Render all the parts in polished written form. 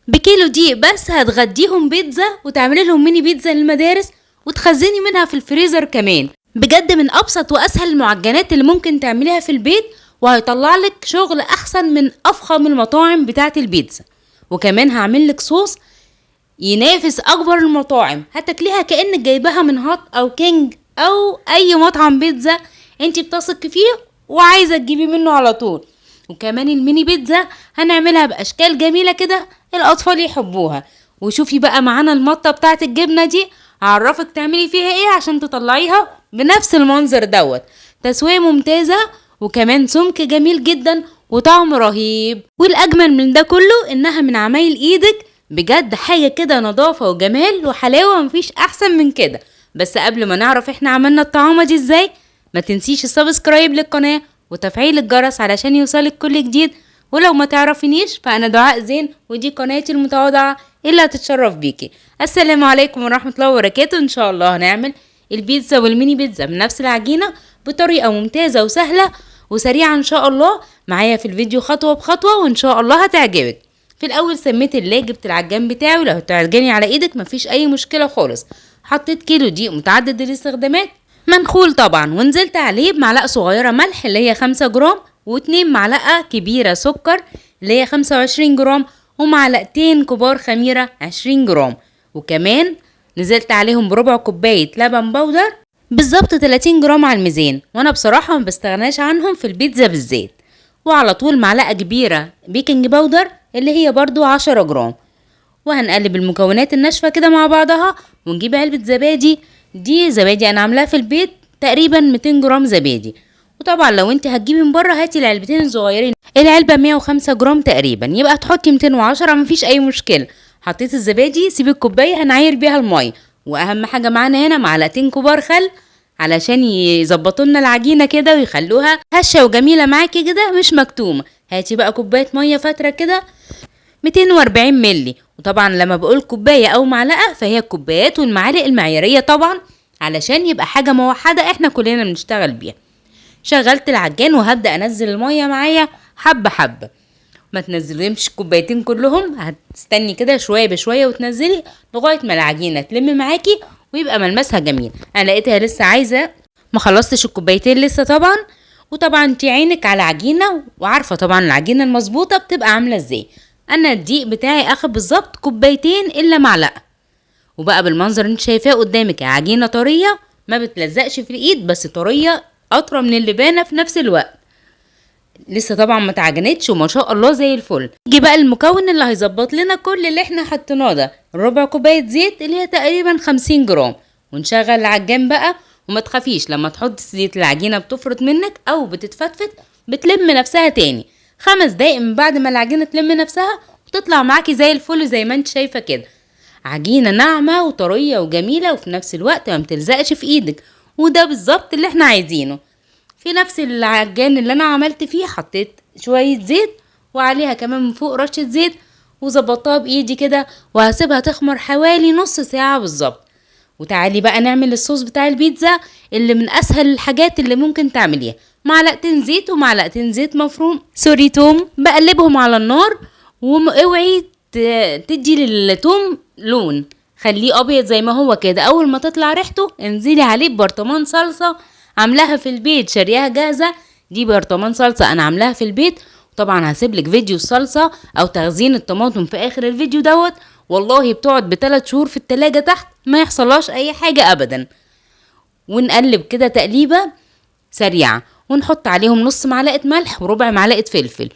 بكيلو دقيق بس هتغديهم بيتزا وتعملي لهم ميني بيتزا للمدارس وتخزني منها في الفريزر كمان. بجد من ابسط واسهل المعجنات اللي ممكن تعمليها في البيت، وهيطلع لك شغل احسن من افخم المطاعم بتاعه البيتزا. وكمان هعمل لك صوص ينافس اكبر المطاعم، هتاكليها كانك جايباها من هات او كينج او اي مطعم بيتزا انت بتثقي فيه وعايزه تجيبي منه على طول. وكمان الميني بيتزا هنعملها باشكال جميلة كده الاطفال يحبوها. وشوفي بقى معانا المطه بتاعه الجبنة دي، هعرفك تعملي فيها ايه عشان تطلعيها بنفس المنظر دوت. تسويه ممتازة وكمان سمك جميل جدا وطعم رهيب، والاجمل من ده كله انها من عمايل ايدك. بجد حاجة كده نظافة وجمال وحلاوة، مفيش احسن من كده. بس قبل ما نعرف احنا عملنا الطعامه دي ازاي، ما تنسيش ال subscribe للقناة وتفعيل الجرس علشان يوصلك كل جديد. ولو ما تعرفينيش فانا دعاء زين، ودي قناتي المتواضعة اللي هتتشرف بيكي. السلام عليكم ورحمة الله وبركاته. ان شاء الله هنعمل البيتزا والميني بيتزا بنفس العجينة بطريقة ممتازة وسهلة وسريعة ان شاء الله. معايا في الفيديو خطوة بخطوة وان شاء الله هتعجبك. في الاول سميت الله، جبت العجان بتاعي، ولو هتعجني على ايدك مفيش اي مشكلة خالص. حطيت كيلو دقيق متعدد الاستخدامات منخول طبعا، ونزلت عليه بمعلقه صغيرة ملح اللي هي 5 جرام، و2 معلقه كبيرة سكر اللي هي 25 جرام، ومعلقتين كبار خميره 20 جرام، وكمان نزلت عليهم بربع كوباية لبن بودر بالظبط 30 جرام على الميزان، وانا بصراحة ما بستغناش عنهم في البيتزا بالذات. وعلى طول معلقه كبيرة baking powder اللي هي برضو 10 جرام. وهنقلب المكونات الناشفه كده مع بعضها، ونجيب علبة زبادي. دي زبادي انا عاملاها في البيت تقريبا 200 جرام زبادي، وطبعا لو انت هتجيبي من بره هاتي العلبتين الصغيرين، العلبة 105 جرام تقريبا، يبقى تحطي 210 مفيش اي مشكلة. حطيت الزبادي، سيبي الكوباية هنعاير بيها المية. واهم حاجة معانا هنا معلقتين كبار خل علشان يظبطوا لنا العجينة كده ويخلوها هشه وجميلة معاكي كده مش مكتومة. هاتي بقى كوباية مية فاتره كده 240 ملي، وطبعا لما بقول كوباية او معلقه فهي الكوبايات والمعالق المعياريه طبعا علشان يبقى حاجة موحدة احنا كلنا بنشتغل بيها. شغلت العجان وهبدا انزل المية معايا حبه حبه، ما تنزليهمش الكوبايتين كلهم، هتستني كده شوية بشوية وتنزلي لغاية ما العجينة تلم معاكي ويبقى ملمسها جميل. انا لقيتها لسه عايزه، ما خلصتش الكوبايتين لسه طبعا. وطبعا انت عينك على عجينه وعارفه طبعا العجينة المظبوطه بتبقى عامله ازاي. انا الدقيق بتاعي اخد بالظبط كوبايتين الا معلقه، وبقى بالمنظر اللي انت شايفاه قدامك عجينه طرية ما بتلزقش في الايد، بس طرية اطرى من اللبانه في نفس الوقت. لسه طبعا ما اتعجنتش وما شاء الله زي الفل. نيجي بقى المكون اللي هيظبط لنا كل اللي احنا حطيناه ده، ربع كوباية زيت اللي هي تقريبا 50 جرام، ونشغل العجان بقى. وما تخافيش لما تحط زيت العجينة بتفرط منك او بتتفتفت، بتلم نفسها تاني 5 دقايق من بعد ما العجينة تلم نفسها وتطلع معاكي زي الفل زي ما انت شايفه كده. عجينه ناعمة وطريه وجميلة وفي نفس الوقت ما بتلزقش في ايدك، وده بالظبط اللي احنا عايزينه. في نفس العجان اللي انا عملت فيه حطيت شوية زيت وعليها كمان من فوق رشه زيت، وظبطتها بايدي كده، وهسيبها تخمر حوالي نص ساعة بالظبط. وتعالي بقى نعمل الصوص بتاع البيتزا اللي من اسهل الحاجات اللي ممكن تعمليها. معلقتين زيت ومعلقتين زيت مفروم sorry توم، بقلبهم على النار، واوعي تدي للتوم لون، خليه ابيض زي ما هو كده. اول ما تطلع ريحته انزلي عليه ببرطمان صلصه عاملاها في البيت، شارياها جاهزة، دي برطمان صلصه انا عاملاها في البيت. وطبعا هسيبلك فيديو الصلصه او تخزين الطماطم في اخر الفيديو دوت، والله بتقعد ب3 شهور في التلاجة تحت ما يحصلهاش اي حاجة ابدا. ونقلب كده تقليبه سريعة، ونحط عليهم نص معلقه ملح وربع معلقه فلفل،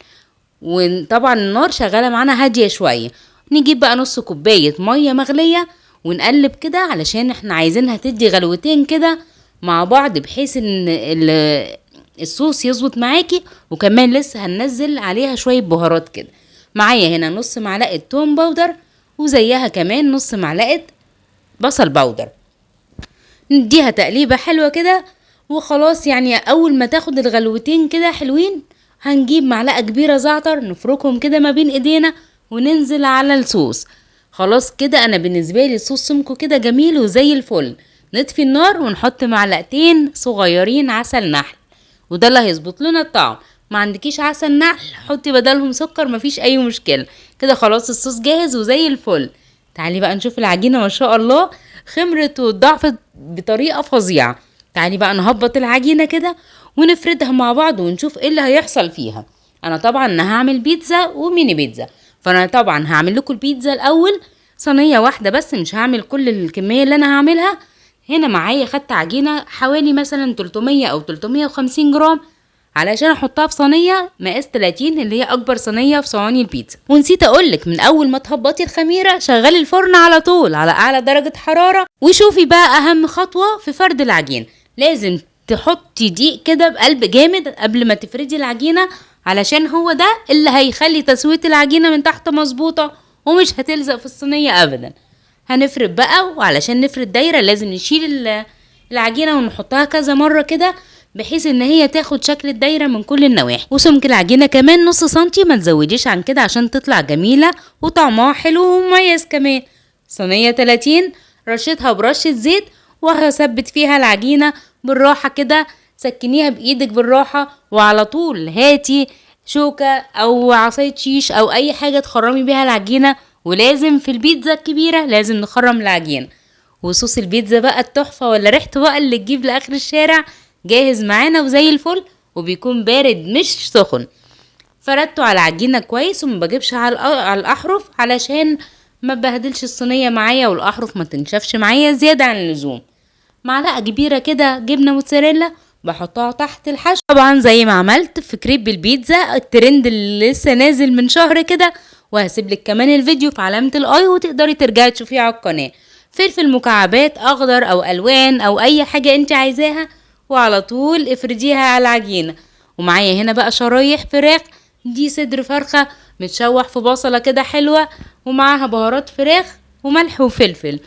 وطبعا النار شغالة معانا هادية شوية. نجيب بقى نص كوباية مية مغليه ونقلب كده علشان احنا عايزينها تدي غلوتين كده مع بعض، بحيث ان الصوص يظبط معاكي. وكمان لسه هننزل عليها شوية بهارات كده. معايا هنا نص معلقه توم powder، وزيها كمان نص معلقه بصل powder. نديها تقليبه حلوة كده وخلاص. اول ما تاخد الغلوتين كده حلوين، هنجيب معلقه كبيرة زعتر نفركهم كده ما بين ايدينا وننزل على الصوص. خلاص كده انا بالنسبة لي الصوص سمكة كده جميل وزي الفل. نطفي النار ونحط معلقتين صغيرين عسل نحل، وده اللي هيظبط لنا الطعم. ما عندكيش عسل نحل حطي بدلهم سكر، مفيش اي مشكلة. كده خلاص الصوص جاهز وزي الفل. تعالي بقى نشوف العجينة، ما شاء الله خمرت واتضاعفت بطريقة فظيعة. تعالي بقى نهبط العجينة كده ونفردها مع بعض ونشوف ايه اللي هيحصل فيها. انا طبعا هعمل بيتزا وميني بيتزا، فانا طبعا هعمل لكم البيتزا الاول صينية واحدة بس، مش هعمل كل الكمية اللي انا هعملها. هنا معايا خدت عجينه حوالي مثلا 300 او 350 جرام علشان احطها في صينية مقاس 30 اللي هي اكبر صينية في صواني البيتزا. ونسيت اقولك، من اول ما تهبطي الخميره شغلي الفرن على طول على اعلى درجه حرارة. وشوفي بقى اهم خطوة في فرد العجين، لازم تحطي دقيق كده بقلب جامد قبل ما تفردي العجينة، علشان هو ده اللي هيخلي تسويه العجينة من تحت مظبوطة ومش هتلزق في الصينية ابدا. هنفرد بقى، وعلشان نفرد دايرة لازم نشيل العجينة ونحطها كذا مرة كده بحيث ان هي تاخد شكل الدايرة من كل النواحي. وسمك العجينة كمان نص سنتي، ما تزوديش عن كده عشان تطلع جميلة وطعمها حلو ومميز كمان. صينية 30 رشيتها برشه زيت وهثبت فيها العجينة بالراحة كده، سكنيها بايدك بالراحة، وعلى طول هاتي شوكه او عصاية شيش او اي حاجة تخرمي بيها العجينة. ولازم في البيتزا الكبيرة لازم نخرم العجينة. وصوص البيتزا بقى التحفة ولا ريحته بقى اللي تجيب لاخر الشارع جاهز معانا وزي الفل، وبيكون بارد مش سخن. فردته على العجينة كويس وما بجيبش على الاحرف علشان ما بهدلش الصينية معايا والاحرف ما تنشفش معايا زيادة عن اللزوم. معلقه كبيرة كده جبنه موتزاريلا بحطها تحت الحشو، طبعا زي ما عملت في كريب البيتزا الترند اللي لسه نازل من شهر كده، وهسيب لك كمان الفيديو في علامة ال i وتقدري ترجعي تشوفيه على القناة. فلفل مكعبات اخضر او الوان او اي حاجة انت عايزاها، وعلى طول افرديها على العجينة. ومعايا هنا بقى شرايح فراخ، دي صدر فرخة متشوح في بصله كده حلوة ومعاها بهارات فراخ وملح وفلفل،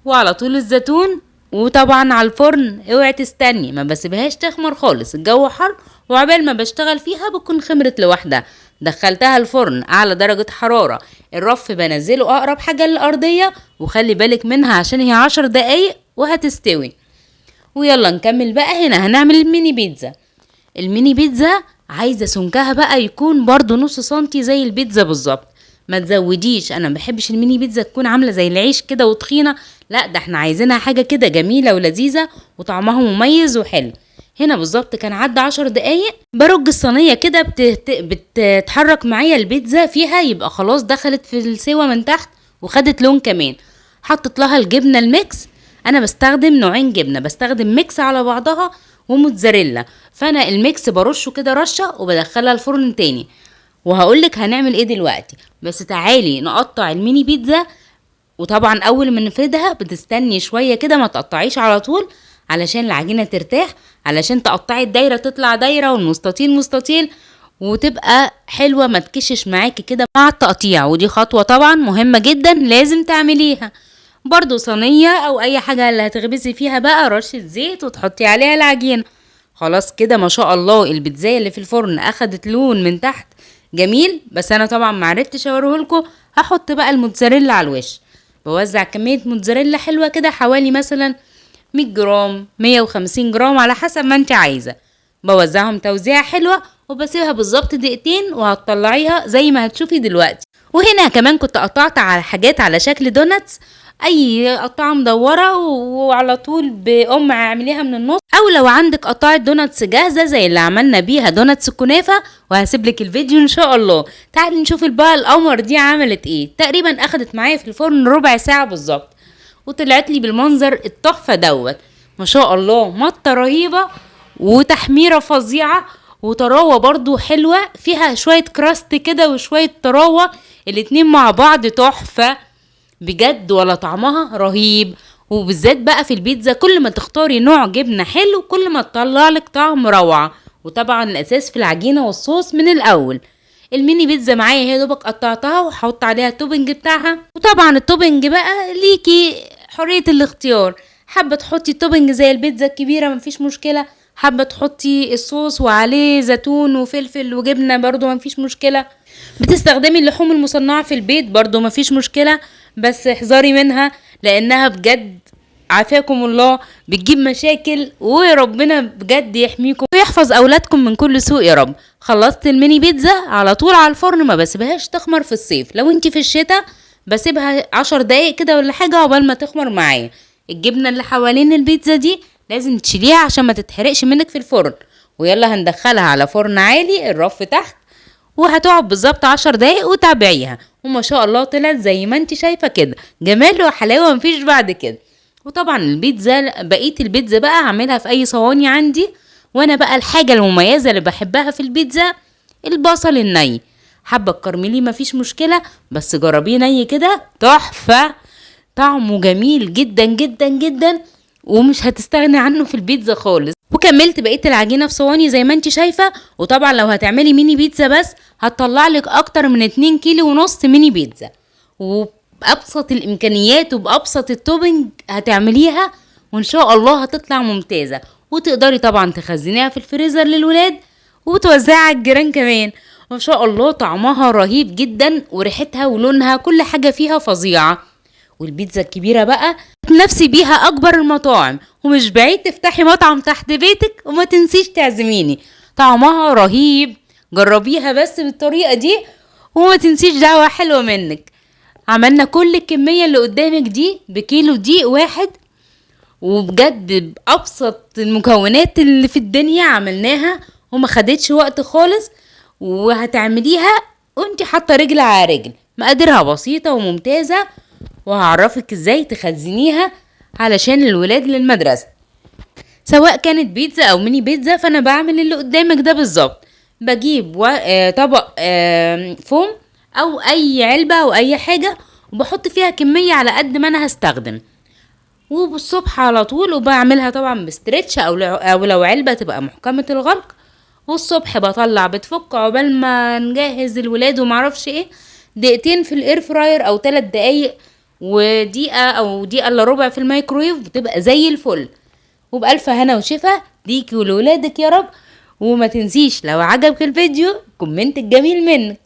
وعلى طول الزيتون. وطبعا على الفرن اوعي تستني، ما بسيبهاش تخمر خالص، الجو حر وعبال ما بشتغل فيها بتكون خمرت لوحدها. دخلتها الفرن اعلى درجة حرارة، الرف بنزله اقرب حاجة للارضية، وخلي بالك منها عشان هي 10 دقايق وهتستوي. ويلا نكمل بقى. هنا هنعمل الميني بيتزا. الميني بيتزا عايزة سمكها بقى يكون برضو نص سنتي زي البيتزا بالظبط، ما تزوديش. انا ما بحبش الميني بيتزا تكون عامله زي العيش كده وتخينه، لا ده احنا عايزينها حاجة كده جميلة ولذيذه وطعمها مميز وحلو. هنا بالظبط كان عدى 10 دقايق، برج الصينية كده بتتحرك معايا البيتزا فيها، يبقى خلاص دخلت في السوا من تحت وخدت لون كمان. حطيت لها الجبنة ال mix، انا بستخدم نوعين جبنه، بستخدم mix على بعضها وموتزاريلا، فانا ال mix برشه كده رشه وبدخلها الفرن تاني. وهقولك هنعمل ايه دلوقتي، بس تعالي نقطع الميني بيتزا. وطبعا اول ما نفردها بتستني شوية كده، ما تقطعيش على طول علشان العجينة ترتاح، علشان تقطعي الدايرة تطلع دايرة والمستطيل مستطيل وتبقى حلوة، ما تكشش معاكي كده مع التقطيع. ودي خطوة طبعا مهمة جدا لازم تعمليها. برضو صينية او اي حاجة اللي هتخبزي فيها بقى رشه زيت وتحطي عليها العجينة. خلاص كده ما شاء الله البيتزايه اللي في الفرن اخدت لون من تحت جميل، بس انا طبعا معرفتش اوريهولكوا. هحط بقى الموتزاريلا على الوش، بوزع كمية موتزاريلا حلوة كده حوالي مثلا 100 جرام 150 جرام على حسب ما انت عايزه، بوزعهم توزيعه حلوة وبسيبها بالظبط دقيقتين وهتطلعيها زي ما هتشوفي دلوقتي. وهنا كمان كنت قطعت على حاجات على شكل donuts، اي قطعه مدورة وعلى طول بقوم اعمليها من النص، او لو عندك قطعه donuts جاهزة زي اللي عملنا بيها donuts الكنافه، وهسيب لك الفيديو ان شاء الله. تعالي نشوف بقى القمر دي عملت ايه. تقريبا اخدت معايا في الفرن ربع ساعة بالظبط، وطلعت لي بالمنظر التحفة دوت ما شاء الله، مطه رهيبة وتحميره فظيعة وطراوه برضو حلوة، فيها شوية crust كده وشوية طراوه، الاتنين مع بعض تحفة بجد، ولا طعمها رهيب. وبالذات بقى في البيتزا كل ما تختاري نوع جبنه حلو كل ما تطلع لك طعم روعه. وطبعا الاساس في العجينة والصوص من الاول. الميني بيتزا معايا هي دوبك قطعتها وحط عليها ال topping بتاعها، وطبعا ال topping بقى ليكي حرية الاختيار، حابة تحطي ال topping زي البيتزا الكبيرة مفيش مشكلة، حابة تحطي الصوص وعليه زيتون وفلفل وجبنه برضو مفيش مشكلة، بتستخدمي اللحوم المصنعة في البيت برضو مفيش مشكلة، بس احذري منها لانها بجد عافاكم الله بتجيب مشاكل، وربنا بجد يحميكم ويحفظ اولادكم من كل سوء يا رب. خلصت الميني بيتزا على طول على الفرن، ما بسيبهاش تخمر في الصيف. لو انت في الشتاء بسيبها 10 دقايق كده ولا حاجة عقبال ما تخمر معايا. الجبنة اللي حوالين البيتزا دي لازم تشيليها عشان ما تتحرقش منك في الفرن. ويلا هندخلها على فرن عالي الرف تحت، وهتقعد بالظبط 10 دقايق وتابعيها. وما شاء الله طلعت زي ما انت شايفه كده، جمال وحلاوة مفيش بعد كده. وطبعا البيتزا بقية البيتزا بقى هعملها في اي صواني عندي. وانا بقى الحاجة المميزة اللي بحبها في البيتزا البصل الني، حابة الكرملي مفيش مشكلة، بس جربيه ني كده تحفة، طعمه جميل جدا جدا جدا ومش هتستغني عنه في البيتزا خالص. وكملت بقية العجينة في صواني زي ما انت شايفه. وطبعا لو هتعملي ميني بيتزا بس هتطلع لك اكتر من 2.5 كيلو ميني بيتزا، وبابسط الامكانيات وبابسط ال topping هتعمليها وان شاء الله هتطلع ممتازة. وتقدري طبعا تخزنيها في الفريزر للولاد وتوزعها على الجيران كمان. ما شاء الله طعمها رهيب جدا، وريحتها ولونها كل حاجة فيها فظيعة. والبيتزا الكبيرة بقى تنافسي بيها اكبر المطاعم، ومش بعيد تفتحي مطعم تحت بيتك وما تنسيش تعزميني. طعمها رهيب، جربيها بس بالطريقة دي وما تنسيش دعوه حلوة منك. عملنا كل الكمية اللي قدامك دي بكيلو دقيق واحد، وبجد بابسط المكونات اللي في الدنيا عملناها وما خدتش وقت خالص. وهتعمليها وانت حاطه رجل على رجل، مقاديرها بسيطة وممتازة، وهعرفك ازاي تخزنيها علشان الولاد للمدرسة، سواء كانت بيتزا او ميني بيتزا. فانا بعمل اللي قدامك ده بالظبط، بجيب طبق فوم او اي علبة او اي حاجة، وبحط فيها كمية على قد ما انا هستخدم، وبالصبح على طول. وبعملها طبعا ب stretch او لو علبة تبقى محكمة الغلق. والصبح بطلع بتفك عقبال ما نجهز الولاد ومعرفش ايه، دقيقتين في ال air fryer او 3 دقايق ودقيقة او دقيقة الا ربع في الميكرويف، بتبقى زي الفل. وبألف هنا وشفا ليكي ولولادك يا رب. وما تنسيش لو عجبك الفيديو comment الجميل منك.